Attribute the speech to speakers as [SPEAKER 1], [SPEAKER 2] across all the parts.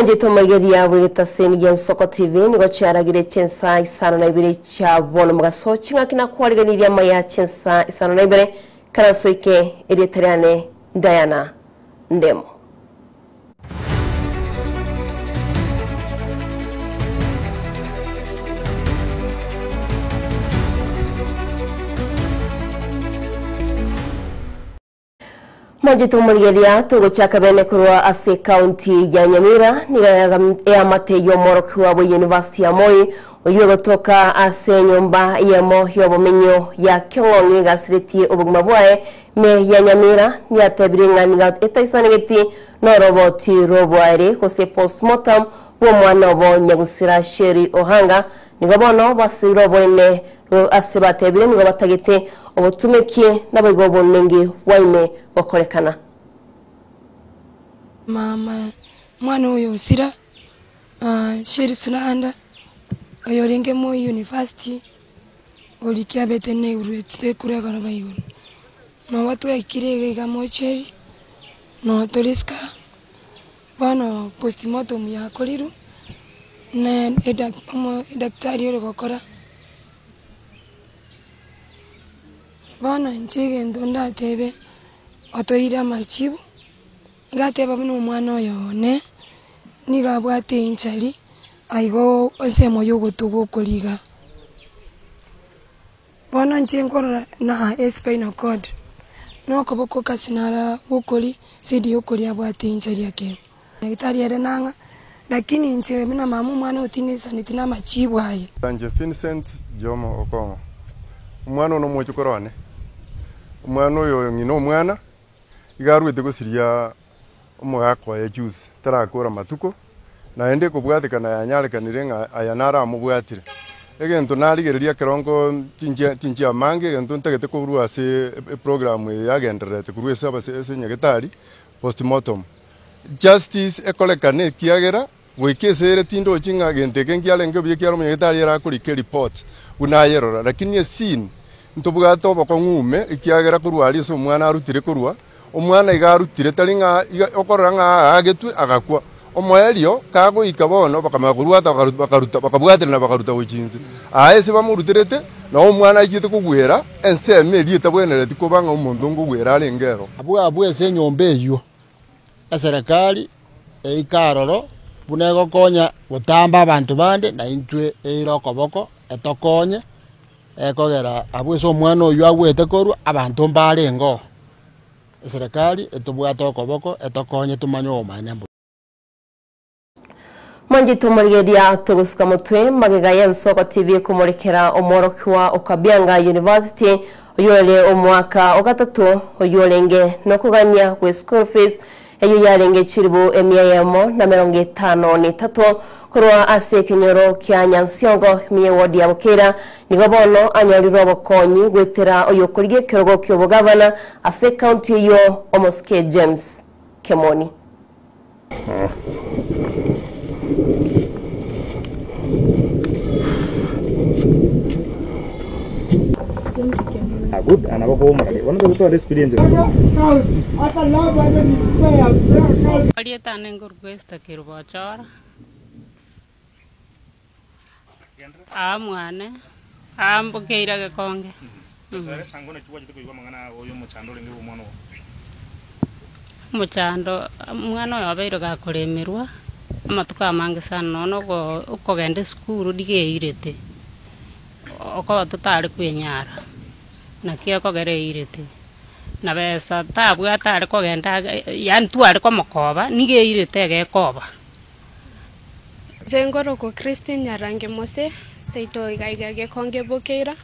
[SPEAKER 1] Mwanchete omorigereria bw'egetaseni gia Nsoko TV nigo chiaragire chinsa isano na ibere chia bono mogaso ching'aki na kwariganirie amaya chinsa isano na ibere karansoike erieta riane Diana Ndemo. Mwanchete omorigereria togochaka bene korwa ase ekaunti ya Nyamira nigo eamate y'omworokigwa bwe University ya Moi oyio ogotoka ase enyomba eyemo y'obomenyo ya Kiong'ong'i egasiretie obogima bwaye ime ya Nyamira niatebire ng'a nigo etaisanegeti noroboti rw'oboaeri gose postmortem bw'omwana obo Nyagusira Sherry Ohanga nigo bono basirire oboene Ase batebire nigo batagete obotumeki naboigo obonengi bwaime gokorekana.
[SPEAKER 2] Mama mwana oyo Osira, Sherry Sunanda, oyorenge Moi University, orikia abete neurwete korwa egoroba igoro. Nobo twaikire iga iga mocheri, no tore isiko aa, bono postmortem yakorirwe, na edaktari ore gokora. Bono inche egento ndatebe, otoire amachibu, ngateba buna omwana oyo one, nigo abwate enchari, aigo ensemo ya ogotugwa okoria iga. Bono inche nkorora na espinal cord, na okoboko ase nara gokoria, side ya okoria abwate enchari ake igo. Nyagetari ere nang'a, lakini inche buna mama omwana oyo tingesaneti namachibu aye.
[SPEAKER 3] Inche Vincent Jomo Okong'o, omwana one omochokoro one, omwana oyo oyo ng'ina omwana, iga arwete gosiria omogaka oye juzi, tarakora matuko, naende ekobwatekana yanyarekanire ng'a aya naro amobwatire. Egento narigereria ekero nko tinchia tinchia amange, egento ntagete korwa ase eprogram eye yagendererete korwa ase abase ase nyagetari, postmortem. Justice ekorekane ekiagera goika ase ere tindochi ng'a gento eke nkiarenge buya ekiagera omonyagetari ere akorika ereport buna ayerora lakini escene ntobwate obokong'u ime ekiagera korwa aria ase omwana arutire korwa omwana iga arutire tari ng'a iga okorora ng'a aagetwe agakwa omoerio kagoika bono bakamanya korwata bakaruta bakabwaterana bakaruta gochia inse aa ase bamoruterete nabo omwana achiete kogwera ensemo eria etabwenereti koba ng'a omonto nkogwera arenge ero.
[SPEAKER 4] Abwo abwo ase enyomba eyio. Eserekari eike aroro buna egokonya gotamba abanto bande, na intwe eire okoboko etokonye, ekogera abwo ase omwana oywo agwete korwa, abanto mbarenge oo. Eserekari etobwate okoboko etokonye tomanye obomaene mbuya.
[SPEAKER 1] Mwanchete omorigereria togosuka motwe magega y'ensoko TV komorekera omworokigwa o Kabianga University oyore omwaka o gatato oywo orenge nokogania gwe school fees eyio yarenge chiribu emia eyemo na emerongo etano na etato korwa ase ekenyoro kia Nyansiongo ime y'eward ya Bokeira nigo bono anyorire obokonyi goetera oyokorigia ekerogo ki'obogavana ase ecounty eyio omosike James Kemoni.
[SPEAKER 5] Erieta ane nkorokwa Esther Kerubo Ochora, aa mwane, aa mbokeire gekonge. Omochando omwana oyo obeire gakoremerwa amatuko amange sana nonya na ogo okogenda esukuru nigo eirete, okoba totare kwenyara, naki ekogera eirete, na besa tabwate are kogenda age yaani tware komokoba nigo eirete egekoba.
[SPEAKER 6] Inche nkorokwa Christine Nyarange Mose, seito iga iga Gekonge Bokeira.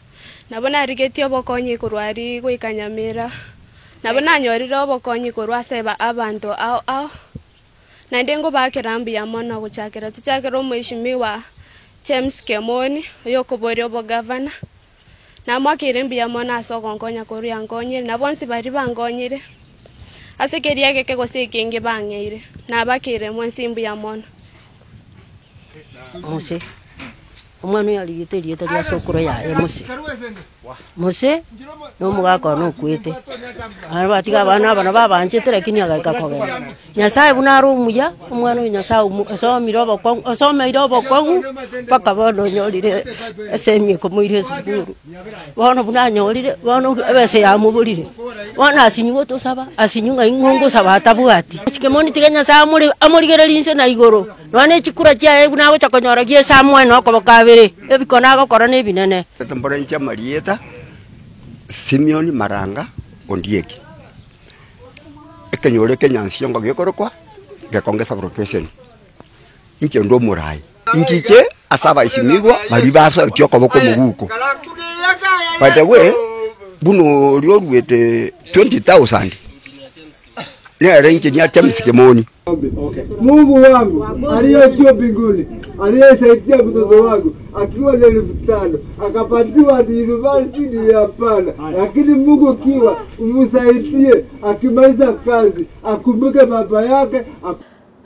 [SPEAKER 6] Nabo narigetie obokonyi korwa aria goika Nyamira. Nabo nanyorire obokonyi korwa ase abanto ao ao, naende nkobaakera mbuya mono gochakera tochakere omweshimiwa James Kemoni oyokoboria obogavana, namoakeire mbuya mono ase ogonkonya korwa yankonyire na bonsi baria bankonyire ase keria egeke gose ekenge bang'eire, nabakeire mwensi mbuya mono.
[SPEAKER 7] Mose. Omwana oyo arigete erieta ria sokoro yaye Mose. Mose nomogaka one okwete. Abana batiga abana aba nabo abanchete lakini agaika kogenda. Nyasaye buna are omuya, omwana oyo Nyasaye omo osomire obokong'u osomeire obokong'u mpaka bono onyorire esemi ekomoira esukuru. Bono buna anyorire, bono ebesa yamoborire, bono asinywe gotosaba, asinywe ng'ai ng'o ngosaba atabwati. Ekemoni tiga Nyasaye amore amorigererie inse na igoro, nonya na echikura chiaye buna agocha konyora gi'ense amoe na okoboko abere, ebikono agokora na ebinene.
[SPEAKER 8] Mbore inche amarieta Simeon Maranga Ondieki, ekenyoro ekenyansiongo gekorokwa Gekonge Sub-location, inche nde omoraai. Inchiche ase abaisimigwa baria basoetie okoboko omoguko. By the way, buna oria oruete 20,000 nere engineer James Kimoni.
[SPEAKER 9] Mungu wangu aliye juu mbinguni, aliyesaidia mtoto wangu akiwa na 5000 akapatiwa university ni hapana, lakini Mungu kiwa umsaidie, akimaliza kazi akumbuke baba yake.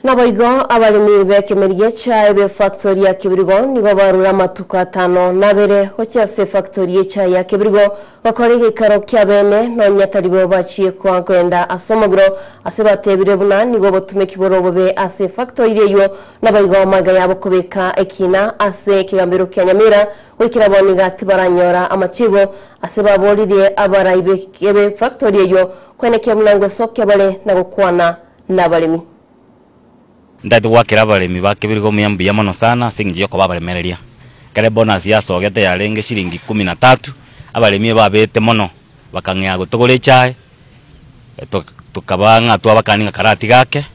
[SPEAKER 1] Naboigo abaremi b'ekemeri gi'echae b'efactory ya Kibirigo nigo barure amatuko atano na abere gochia ase efactory y'echae ya Kibirigo gokora egeikaro kia bene nonya tari bo bachie koa kogenda ase omogiro ase batebire buna nigo obotumeki bore obobe ase efactory eywo naboigo magega yabo kobeka ekina ase ekegambero kia Nyamira goikera bono iga tibaranyora amachibo ase baboririe abarai b'efactory eywo kwenekia buna ngwesokia bare na gokwana nabaremi.
[SPEAKER 10] Ntagete goakera abaremi ba Kibirigo omuya mbuya mono sana ase engencho y'okoba abaremereria. Ekero ebonus yasogete yarenge shilingi kumi na tatu, abaremi ebabete mono, bakang'ea gotogora echae, tokaba ng'a twabakani ng'a karatiga ake,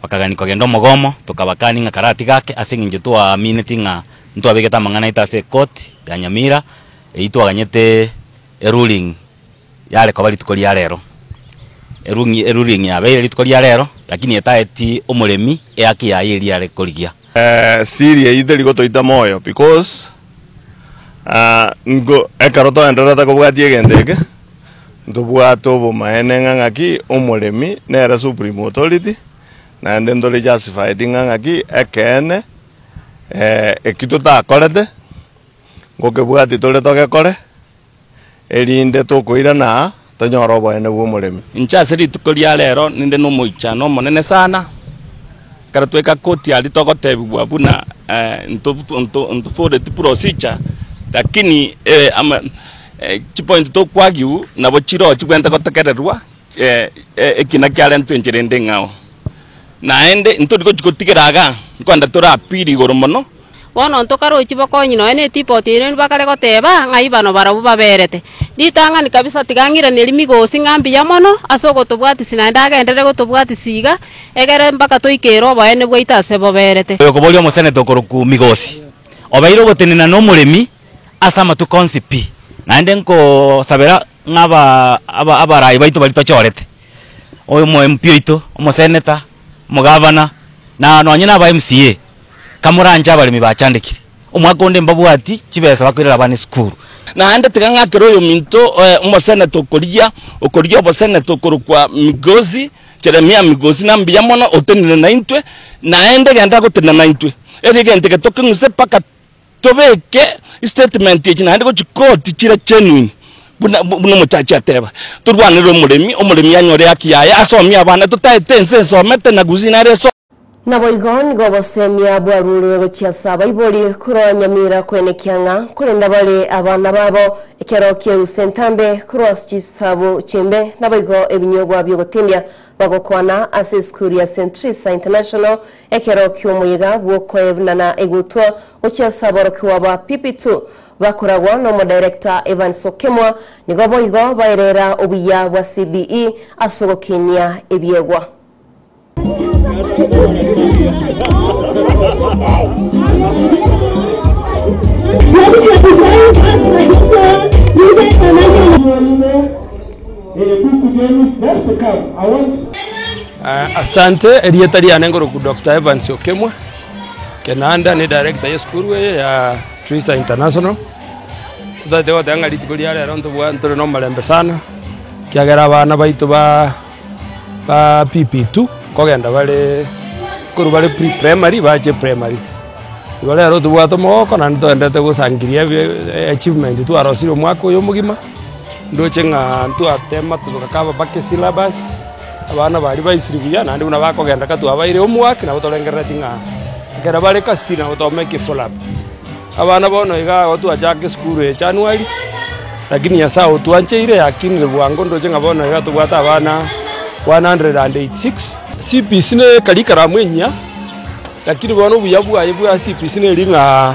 [SPEAKER 10] bakagania kogenda omogomo, tokabakani ng'a karatiga ake ase eng'encho twaamineti ng'a ntwabegete amang'ana aito ase ekoti ya Nyamira, eyio twaganyete eruling yare koba rituko ria rero. Erung'i eruling yabeire rituko ria rero, lakini etaeti omoremi ehaki yaye eria are korigia.
[SPEAKER 11] Siri eyio teri gotoita moyo because nko ekero toendererete kobwatia egento eke, ntobwate obomaene ng'a ng'aki omoremi nere supreme authority, naende ntore justified ng'a ng'aki ekeene eki totakorete, ngokebwatia tore togekore. erinde tokoirana aa, tonyore oboene bw'omoremi.
[SPEAKER 12] Inche ase rituko ria rero ninde nomoichano omonene sana, ekero twaika koti aria togotebigwa buna ntoforeti procedure, lakini chipoint tokwagiwu nabo chiroo chibwenerete gotegererwa ekina kiarentwe enchera ende eng'ao. Naende ntori gochia gotigera igaa, nkoenda tore appeal igoro mono.
[SPEAKER 5] Bono ntokarochi bokonyi nonya netipoti ere bakare goteba ng'ai bano barabwo baberete. Ritang'ani kabisa tiga ng'iranerie migosi ng'a mbuya mono ase ogotobwatisia naende agenderere gotobwatisia iga, egere mpaka toikere oboene bwaito ase boberete.
[SPEAKER 10] Oyokoboria omoseneta okorokwa Migosi, obeire ogotenena nomoremi ase amatuko onsi pi, naende nkosabera ng'a aba aba abarai baito baria tochorete, omo MP oito, omoseneta, omogavana, na nonye na aba MCA, Kamoranche abaremi bachandekire, omwaka onde mbabwati chibesa bakoirera abana esukuru.
[SPEAKER 12] Naende tiga ng'akere oyominto omoseneta okorigia okorigia oboseneta okorokwa Migosi, Jeremia Migosi, na mbuya mono otenene naintwe, naende genda gotenena naintwe. Erio egento eke tokeng'use mpaka tobeke statement echi naende gochia koti chire genuine buna buna omochachi ateba. Torwanere omoremi, omoremi anyore haki yaye, asomie abana, totaete ense esomete na gusii nere eso.
[SPEAKER 1] Naboigo nigo obosemia bwarurwe gochia ase abaibori korwa Nyamira koenekia ng'a nkorenda bare abana babo ekero ki'erusa entambe korwa ase chisabu chimbe naboigo ebinyobwa bi'ogotindia bagokwana ase esukuru ya St Theresa International ekero ki'omoyega bw'okoenana egutwa gochia ase aborokigwa ba PP2 bakoragwa n'omodirector Evans Okemwa nigo boigo baerera obuya bwa CBE ase ogokinia ebiegwa.
[SPEAKER 13] Asante, erieta riane nkorokwa Doctor Evans Okemwa, Kenanda ne director y'esukuru eye ya Trisa International. Totagete goteba ng'a rituko ria rero ntobwa ntore na omorembe sana, ekiagera abana baito ba. Ba PP2 nkogenda bare korwa bare pre-primary bache primary. Igo rero tobwate omogoko naende toenderete gosangiria achievement twarosirie omwaka oyo omogima, ndoche ng'a ntwatema togakaba mpaka esyllabus, abana baria baisire buya naende buna bakogenda ka twabaire homework nabo torengerereti ng'a ekero bare kasiti nabo tomake full up. Abana bono iga igo twachaka esukuru eye January, lakini Nyasaye otwancheire yakinire bwango ndoche ng'a bono iga tobwate abana 186. CBC ne ecurriculum enyia, lakini bono obuya bwaye bwa CBC neri ng'a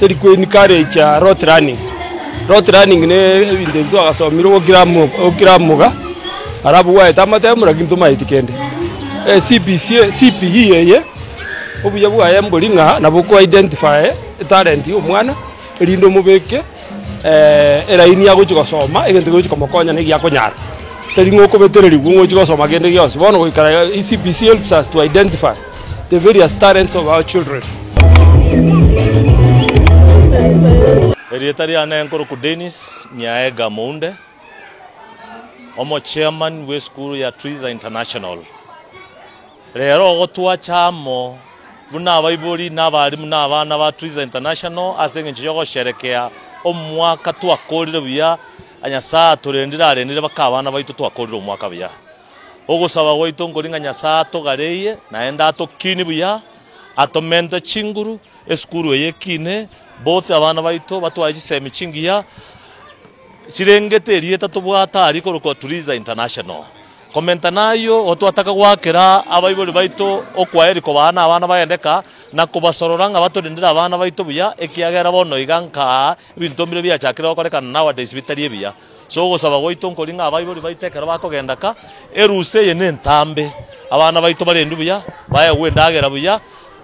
[SPEAKER 13] teri ko encourage rote learning. Rote learning ne ebinto ebi twagasomire gokira gokira moga, alafu gwaeta amatemo lakini tomaeti kende. CBC CBE eye. Obuya bwaye mbori ng'a nabo ko identify etalent ya omwana, erinde omobeke eraini agochia gosoma egento kegochia komokonya na egiakonyara. Tari ng'a okobetererigwa ng'a ochie gosoma kende gionsi. Bono goikera ECPC helps us to identify the various talents of our children.
[SPEAKER 14] Erieta riane nkorokwa Dennis Nyaega Mounde, omochairman bw'esukuru ya Triza International. Rero ogotwacha amo buna abaibori na abalimu na abana ba Triza International ase engencho y'ogosherekea omwaka twakorire buya, Nyasae atorendire arendire baka abana baito twakorire omwaka buya. Ogosaba gwaito nkori ng'a Nyasae atogareiye naende atokinie buya, atomente chinguru, esukuru eye ekine, both abana baito batware chisemi chingiya, chirengete erieta tobwate aria korokwa Triza International. Komenta nayio, gotwataka goakera abaibori baito okwaeri kobaa nabana bagendeka, na kobasorora ng'a batorendere abana baito buya, ekiagera bono iga nkaa ebinto mbire biachakire gokorekana nowadays bitari ebiya. So ogosaba gwaito nkori ng'a abaibori baito ekero bakogenda ka, erusa eye nentambe, abana baito barendwe buya, baegwe endagera buya,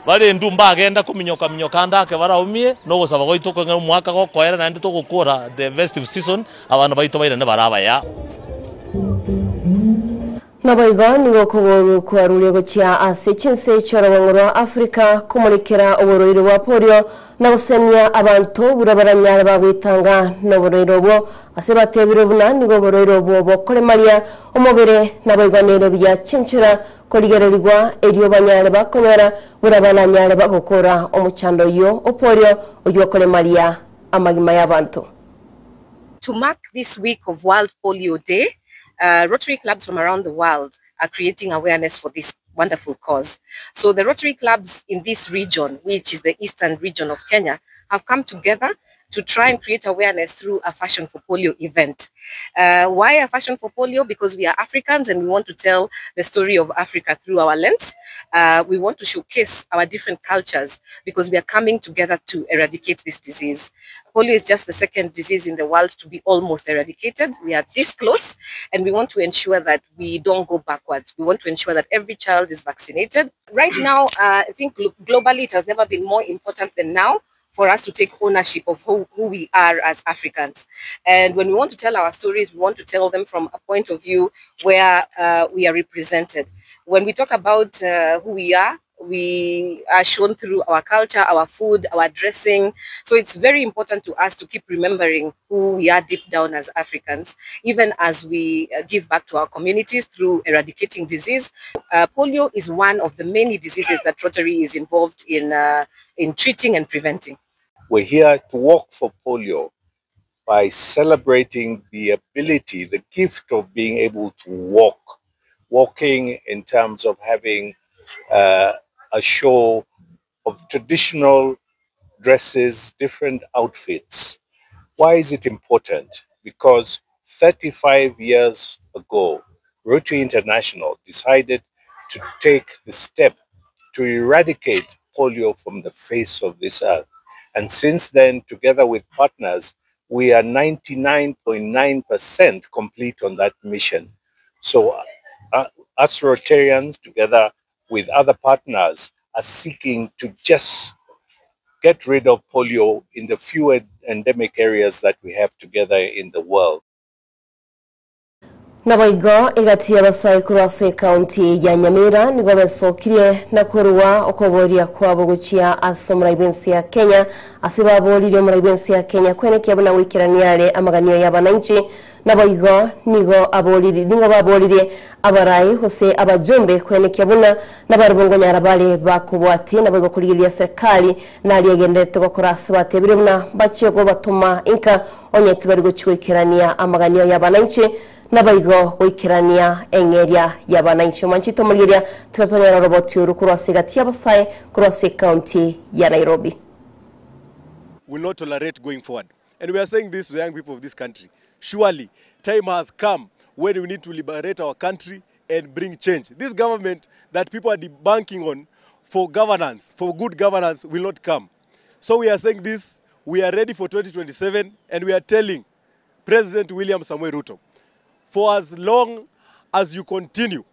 [SPEAKER 14] barendwe mbagenda kominyoka minyoka ande ake baraumie, na ogosaba gwaito okong'e omwaka gokoera naende togokora the festive season, Abana baito bairane bare abaya.
[SPEAKER 1] Naboigo nigo okoborwa kwarure gochia ase chinse chi'orogongo rwa Afrika komorekera oborwaire bwa polio na gosemia abanto buna baranyare bagwetanga noborwaire obwo ase batebirwe buna nigo oborwaire obwo bokoremaria omobere naboigo nere buya chinchera korigererigwa erio banyare bakonyora buna baranyare bagokora omochando oyio o polio oyio okoremaria amagima y'abanto.
[SPEAKER 15] To mark this week of World Polio Day, uh, Rotary clubs from around the world are creating awareness for this wonderful cause. So the Rotary clubs in this region, which is the eastern region of Kenya, have come together to try and create awareness through a Fashion for Polio event. Uh, why a Fashion for Polio? Because we are Africans and we want to tell the story of Africa through our lens. Uh, we want to showcase our different cultures because we are coming together to eradicate this disease. Polio is just the second disease in the world to be almost eradicated. We are this close and we want to ensure that we don't go backwards. We want to ensure that every child is vaccinated. Right now, uh, I think globally it has never been more important than now for us to take ownership of who, who we are as Africans. And when we want to tell our stories, we want to tell them from a point of view where uh, we are represented. When we talk about uh, who we are, we are shown through our culture, our food, our dressing. So it's very important to us to keep remembering who we are deep down as Africans, even as we uh, give back to our communities through eradicating disease. Polio is one of the many diseases that Rotary is involved in treating and preventing.
[SPEAKER 16] We're here to walk for polio by celebrating the ability, the gift of being able to walk. Walking in terms of having a show of traditional dresses, different outfits. Why is it important? Because 35 years ago, Rotary International decided to take the step to eradicate polio from the face of this earth. And since then, together with partners, we are 99.9% complete on that mission. So us Rotarians, together with other partners, are seeking to just get rid of polio in the few endemic areas that we have together in the world.
[SPEAKER 1] Naboigo egati y'abasae korwa ase ekaunti ya Nyamira nigo besokirie na korua okoboria kwabo gochia ase omorai bw'ense ya Kenya ase baboririe omorai bw'ense ya Kenya kwenekia buna goikerania are amaganio y'abananchi Naboigo nigo aboriri nigo baboririe abarai gose abajumbe kwenekia buna nabarabwo nkonyara bare bakobwatie naboigo korigereria serikali naria egendererete gokora ase batebire buna mbachie kobatoma inka onye tibari gochia goikerania amaganio y'abananchi naboigo goikerania eng'eria y'abananchi. Omwanchete omorigereria tiga tonyore oroboti oru korwa ase egati y'abasae korwa ase ecounty ya Nairobi.
[SPEAKER 17] will not tolerate going forward. And we are saying this to the young people of this country. Surely, time has come when we need to liberate our country and bring change. This government that people are debunking on for governance, for good governance, will not come. So we are saying this, we are ready for 2027, and we are telling President William Samoei Ruto, for as long as you continue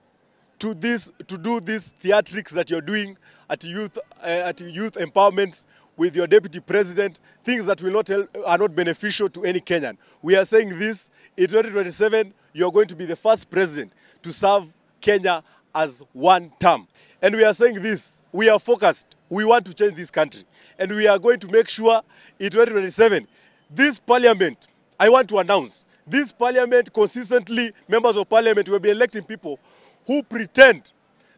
[SPEAKER 17] to this to do these theatrics that you're doing at youth at youth empowerments with your deputy president, things that will not help, are not beneficial to any Kenyan. We are saying this in 2027, you're going to be the first president to serve Kenya as one term. And we are saying this, we are focused. We want to change this country. And we are going to make sure in 2027, this parliament, I want to announce, this parliament consistently, members of parliament will be electing people who pretend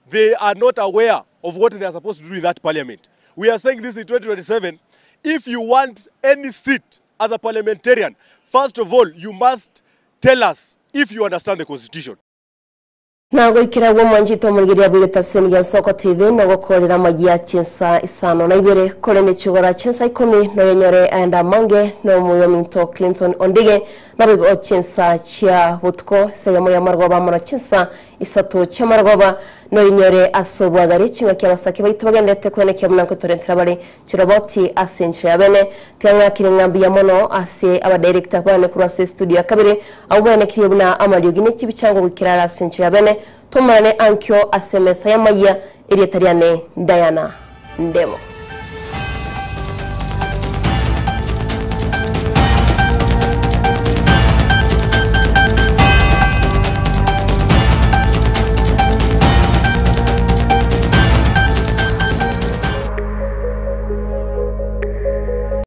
[SPEAKER 17] they are not aware of what they are supposed to do in that parliament. We are saying this in 2027. If you want any seat as a parliamentarian, first of all, you must tell us if you understand the constitution.
[SPEAKER 1] Na goikera agwo omwanchete omorigereria bw'egetaseni gia Nsoko TV na gokoorera amagia chinsa isano na ibere korende chigora chinsa ikomi noyenyore ayande amange na omoyominto Clinton Ondige naboigo chinsa chia botuko ase eyemo y'amarogoba amo na chinsa isato chi'amarogoba noyinyore ase obwagare chingaki abasake baito bagenderete koenekia buna nkotorentera bare chiroboti ase enchera ya bene. Tiga ng'akire ng'a mbuya mono ase abadirector bane korwa ase estudio ya kabere abwo baenekirie buna amariogi ne chibicha ngogoikera are ase enchera ya bene. Tomarane ankio ase emesa y'amayia, erieta riane Diana Ndemo.